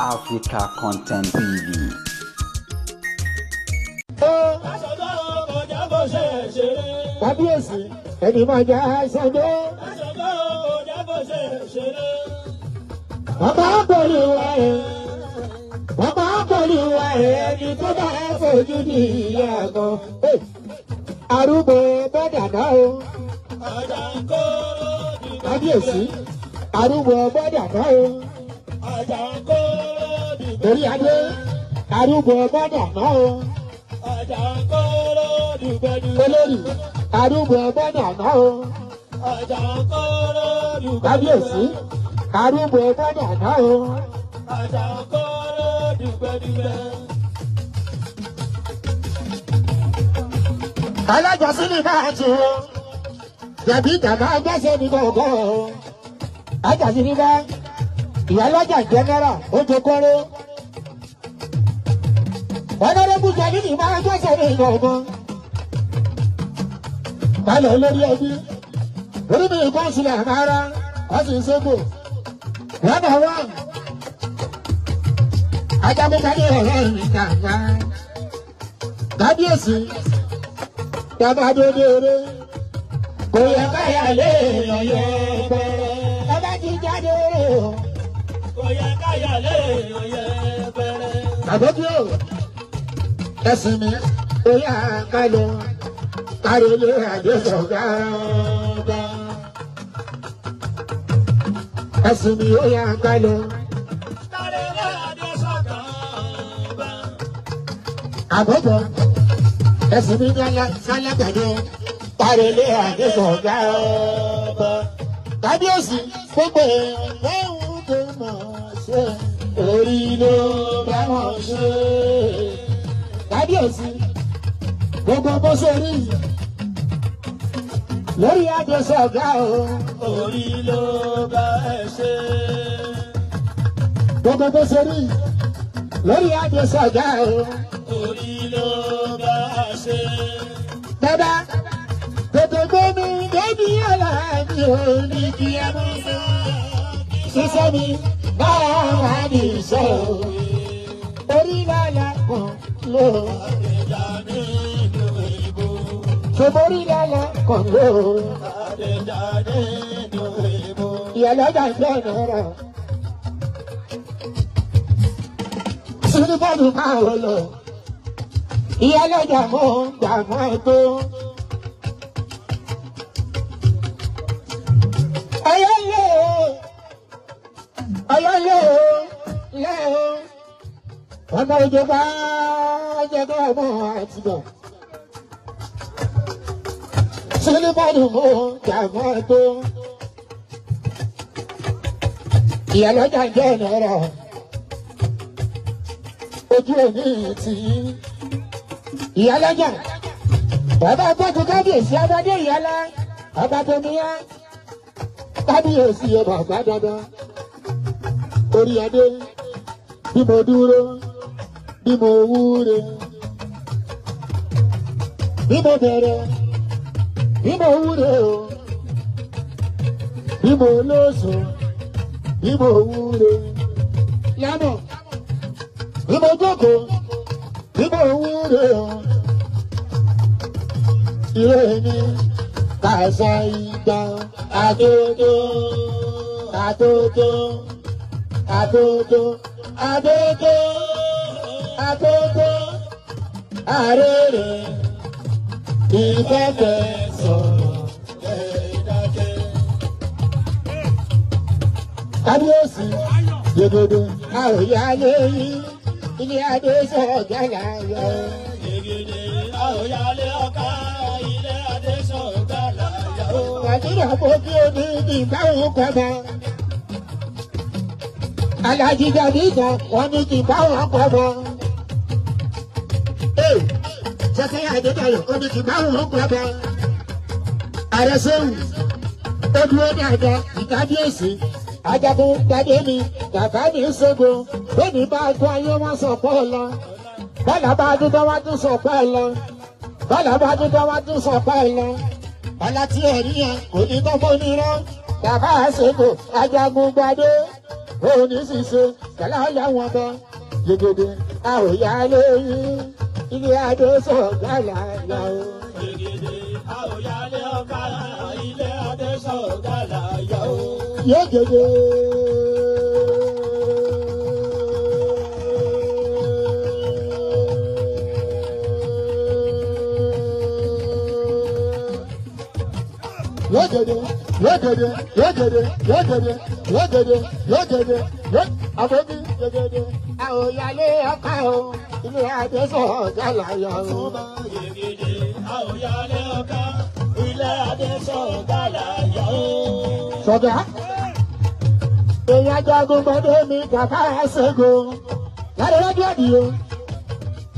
Africa Content TV. Kábíyèsí ẹni máa jẹ àìsàndó. Bàbá pẹ̀lú wa ẹ̀, bàbá pẹ̀lú wa ẹ̀, ẹni tó bá fojú ní ìyá kan. Arúgbó bọ́dà náà o. Kábíyèsí arúgbó bọ́dà náà o. Torí adé arúgbó bọ́dà náà o. Olórí arúgbó bọ́dà náà o. Kábíyèsí arúgbó bọ́dà náà o. Alájọsí ni máa tù ú. Jẹ̀bi ìjàmbá gbẹ́sẹ̀ ní gbọ̀ngàn o. Ajáṣí ní bá ìyálọ́jà jẹ́nẹ́rà ó ti kóró. Ọ̀nàdébù jẹ̀bi ní máa gbẹ́sẹ̀ ní gbọ̀ngàn. Balẹ̀ olórí ẹbí. Orí mi kọ́ sílẹ̀ rárá, wọ́n sì ń ségbò. Wọ́n bá wà. Ajagunjalè ọ̀rẹ́ mi kàkà. Kábíyèsí, tàbá dódó eré. Kò yẹ káyà lé èèyàn yẹ pẹ́rẹ́. Bàbá ti jáde o. Kò yẹ káyà lé èèyàn yẹ pẹ́rẹ́. Àbójú o, ẹ̀sìn mi, ó yà ká lọ. Kárólé àdéhùn ọ̀gá. Ẹ̀sìn mi, ó yà ká lọ. Kárólé àdéhùn ọ̀gá. Àbójú, ẹ̀sìn mi ní sálágbàdo. Kárólé àdéhùn ọ̀gá. Kábíyèsí, gbogbo èèyàn lẹ́hìn tó mọ̀ ṣe. Orí ló bá wọn ṣe. Kábíyèsí, gbogbo bó ṣe rí lórí àjọṣe ọ̀gá o. Orí ló bá ẹ ṣe. Gbogbo bó ṣe rí lórí àjọṣe ọ̀gá o. Orí ló bá ẹ ṣe. Bàbá tètè gbé mi débi ọ̀la mi ò ní kí ẹ mú mi. Ṣiṣẹ́ mi báwa wà ní iṣẹ́ o. Orí lọ́la kan ló. Àdéjà nínú ìbò. Ṣòborí lọ́la kan ló. Àdéjà nínú ìbò. Ìyàlọ́jà ń bẹ́ẹ̀ náírà. Sílíbọ̀dù máa wọ lọ. Ìyàlọ́jà mò ń gbà mọ́ tó. Ọyọ́lé o, ọyọ́lé o, lé o. Ọmọ òjò bá jẹ́ kó ọmọ àtìgbà. Sílíbọ̀dù mò ń gbà mọ́ tó. Ìyàlọ́jà ń jẹ́ náírà. Ojú òní ti ìyálọ́jà. Bàbá gbọ́dọ̀ kábíyèsí ọmọdé ìyálá. Ọba tómi yá. Kábíyèsí ọba bàbá dandan. Orí adé bí mo dúró bí mo wúre. Bí mo bẹ̀rẹ̀ bí mo wúre o. Bí mo lóṣù bí mo wúre. Lámọ̀ bí mo jókòó bí mo wúre o. Ire mi kàṣà ìgbà àdódó àdódó àdódó àdódó àdódó àrèrè ìfẹ́fẹ́ sọ̀rọ̀ Ẹ̀ẹ́dàjẹ́. Kábíyèsí yòdòdò àròyálé yìí ilé adé sọ̀gá láyọ̀. Yegede àròyálé ọ̀ká ilé Adéṣọ̀gá láyà ó. Nàìjíríà mo kí o ní kí n bá òun kọ́ mọ́. Alájí Jàdíjà wọ́n ní kí n bá òun kọ́ mọ́. Ee Ṣẹ́ṣẹ́ Adébáyọ̀ ó ní kí n bá òun kọ́ mọ́. Ààrẹ Ṣéwù ó dúró dáadáa ìkábíyèsí. Ajagun gbadé mi, bàbá mi ṣègùn, bẹ́ẹ̀ni bá gbọ́ ayé wọn sọ pọ́ lọ. Bọ́lá bá dúdú wá tún sọ pẹ́ lọ. Bọ́lá bá dúdú wá tún sọ pẹ́ lọ. Bọ́lá tí ò ní yẹn kò ní tó fún mi rán. Bàbá àṣekò Ajagun gbadé. Òní ṣiṣẹ́ kẹlẹ́ ọ̀làwọ̀n bá yegede àwòyálé yín ilé adé sọ̀gá làyà o. Yegede àwòyálé ọ̀gá ilé adé sọ̀gá làyà o. Yegede. Yegede, yegede, yegede, yegede, yegede, yegede, àbókí yegede, àwòyálé ọ̀gá o, ilé adé sọ̀gá làyà o. Yegede àwòyálé ọ̀gá ilé adé sọ̀gá làyà o. Sọ̀gá. Èèyàn ajagun gbọ́dọ̀ mi kàkà ṣẹ́gun. Lára lọ́jọ́ àdìo.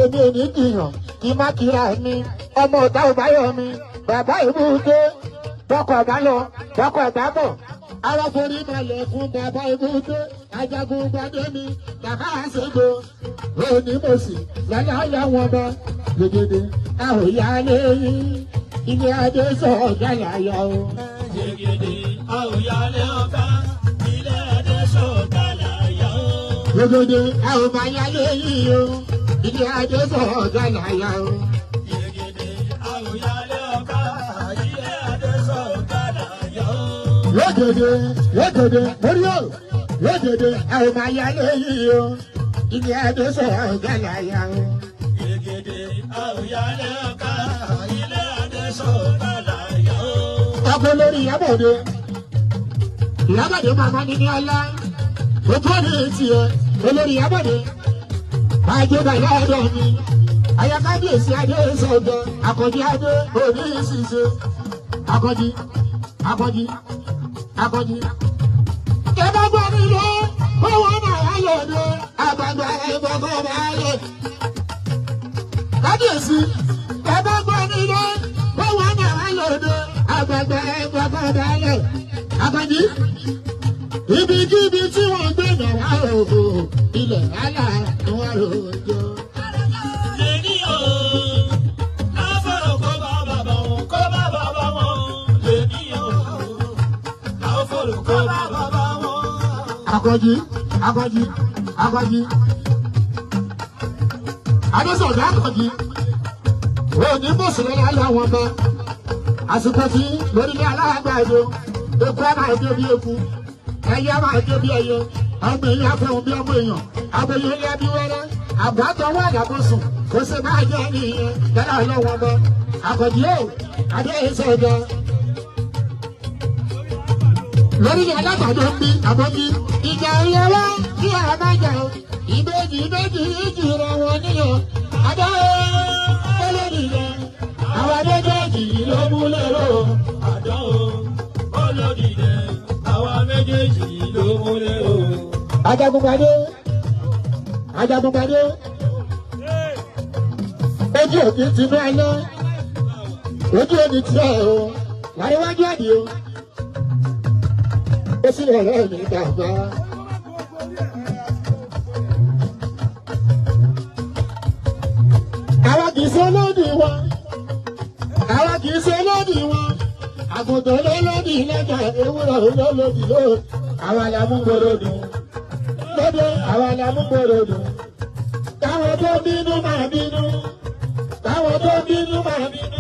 Èmi ò ní jiyàn kí má kíra mi. Ọmọ ọ̀tá ò bá yọ mi. Bàbá ìbúdé. Bọ́kọ̀ bá lọ, bọ́kọ̀ bá bọ̀. Ara forí balẹ̀ fún bàbá ìbúdé. Ajagun gbọ́dọ̀ mi kàkà ṣẹ́gun. Òní mo sì lọ́lá ọ̀yà wọn bá. Gbègede àwòyálé yín. Ilé adé sọ̀gá làyà o. Yegede àwòyálé ọ̀gá ilé adé sọ̀gá làyà o. Gbogbo àwọn ọmọ ayálé yìí o, ilé adé sọ̀gá làyà o. Yegede àwòyálé ọ̀gá ilé adé sọ̀gá làyà o. Lógede, lógede, mórí o, lógede àwọn ọmọ ayálé yìí o, ilé adé sọ̀gá làyà o. Yegede àwòyálé ọ̀gá ilé adé sọ̀gá làyà o. Ọkọ lórí Ìyábọ̀dé, Ìyábọ̀dé màmá ní ní ọlá, ojú ọ̀nà etí ẹ, olórí Ìyábọ̀dé, máa jẹ́ bàbá ọ̀dọ̀ mi. Aya kábíyèsí adé sọ̀gọ̀, àkànjí adé òní ìṣiṣẹ́. Àkànjí, àkànjí, àkànjí. Ẹ bá gbọ́ nílé, owó náà lòdì, àgbàgbà ẹ̀gbọ́n máa lò. Kábíyèsí, ẹ bá gbọ́ nílé, owó náà lòdì, àgbàgbà ẹ̀gbọ́n máa lò. Àkànjí, ibikíbi tí wọ́n gbé náà wà òfò, ilẹ̀ àlà ni wọ́n rò jọ. Lèmi o, láfọ̀rọ̀ kó bá bàbá wọn, kó bá bàbá wọn. Lèmi o, láfọ̀rọ̀ kó bá bàbá wọn. Àkànjí, Àkànjí, Àkànjí. Adésọ̀dá Àkànjí. Òní Mùsùlùmí aláwọ̀ ọba. Àsìkò tí lórílẹ̀ alágbàdo. Eku á máa dé bí eku. Ẹyẹ á máa dé bí ẹyẹ. Ọmọ èèyàn afẹ́hùn bí ọmọ èèyàn. Aboyún ilé ẹbí wẹ́rẹ́. Àbátọwọ́ àdàbọ̀sùn. Kò sì máa jẹ́ nìyẹn. Lọ́dọ̀ ọlọ́wọ́ ọba. Àkànjí o, Adésọ̀dá. Lórílẹ̀ alágbàdo ń bí àbọ̀bí. Ìjà ìyàwó kí a máa jà o. Ìbejì ìbejì ìjì rẹ̀ wọ́n níyàn. Adé olórí rẹ̀. Àwọn méjèèjì ló mú lérò. Àdán o, olódìdẹ, àwa méjèèjì ló múlẹ̀ o. Ajagunpadé. Ajagunpadé. Ojú òkè ti ní alẹ́. Ojú òní tí ẹ̀ o. Láríwájú àdì o. Ó sì lè rẹ̀ mí dàgbà. Àwa kì í ṣe lódì wọn. Àwa kì í ṣe lódì wọn. Àgùntàn ló lódì lọ́jà, ewúrẹ́ ló lódì lóòrùn. Àwa la mú gbòòrò dùn. Lọ́dọ̀ àwa la mú gbòòrò dùn. Táwọn tó bínú máa bínú. Táwọn tó bínú máa bínú.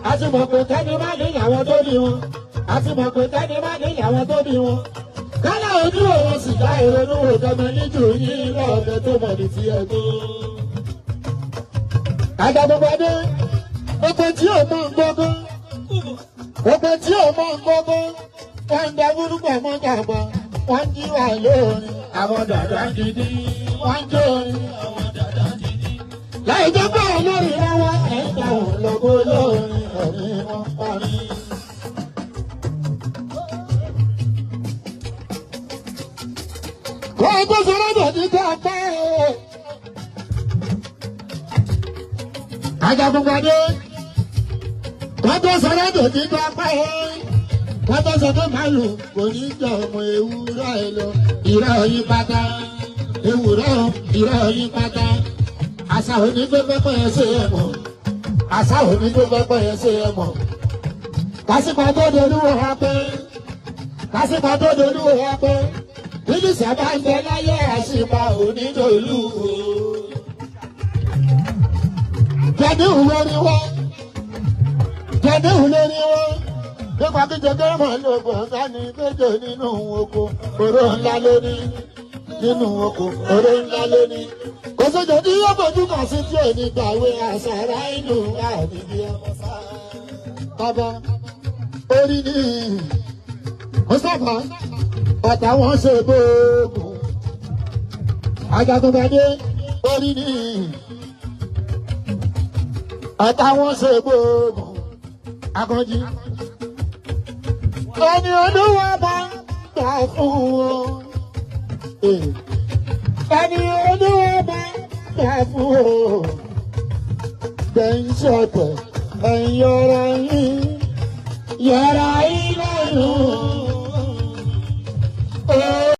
A ti mọ̀ pé kẹ́ni má ní ìyàwó tó bí wọn. A ti mọ̀ pé kẹ́ni má ní ìyàwó tó bí wọn. Kálá ojú òun sì dá ìrònú òdọ́mọ níjù yín lọ́ọ̀dẹ tó mọ̀ ní ti ẹ̀gbọ́n. Ajagunpadé, oko tí ò mọ̀ gbogbo, oko tí ò mọ̀ gbogbo, wọ́n ń da burúkú ọmọ dàgbà, wọ́n ń jíwà lóorin, àwọn dàda gidi, wọ́n ń jórin, Àwọn dàda dídí. Láì jẹ́ pé olórí lọ́wọ́ ẹ̀ ń ta òun lọ́gọ́ lóorin, ẹ̀rí wọn parí. Kó o tó sọ̀rọ̀ dọ̀ ní ká pẹ́. Ajagunpadé, kó tó sọ̀rọ̀ dọ̀ ní ká pẹ́. Kó tó sọ pé màlúù kò ní jọ ọmọ ewúrẹ́ lọ. Ìrọ̀ yín pátá, ewúrẹ́ ìrọ̀ yín pátá. Àṣà òní gbé pẹ́pẹ́ yẹn ṣe é mọ̀. Àṣà òní gbé pẹ́pẹ́ yẹn ṣe é mọ̀. Kásìkò tó dolúwo wa pé. Kásìkò tó dolúwo wa pé. Bíbí sábà ń bẹ láyé àṣìpa onídòlú o. Jẹ̀díhù lórí wọ́n. Jẹ̀díhù lórí wọ́n. Nípa kíjọ gẹ́rẹ́mọ̀ lóògùn sani méjò nínú oko. Oró ńlá lóní. Nínú oko, oró ńlá lóní. Kò sójò tí yóò bójú kàn sí tí ò ní gbàwé àṣàrà inú àdìdí ọmọ sáà. Bàbá orí ni Mustapha ọ̀tá wọn ṣe gbóògùn. Ajagunbadé orí ni ọ̀tá wọn ṣe gbóògùn. Akànjí ẹni Olúwa bá gbà fún wọn. Ẹni Olúwa bá gbà fún wọn. Gbẹ̀yìn sọ̀tẹ̀ ẹ̀yìn yọra yín yọra yín lẹ́nu.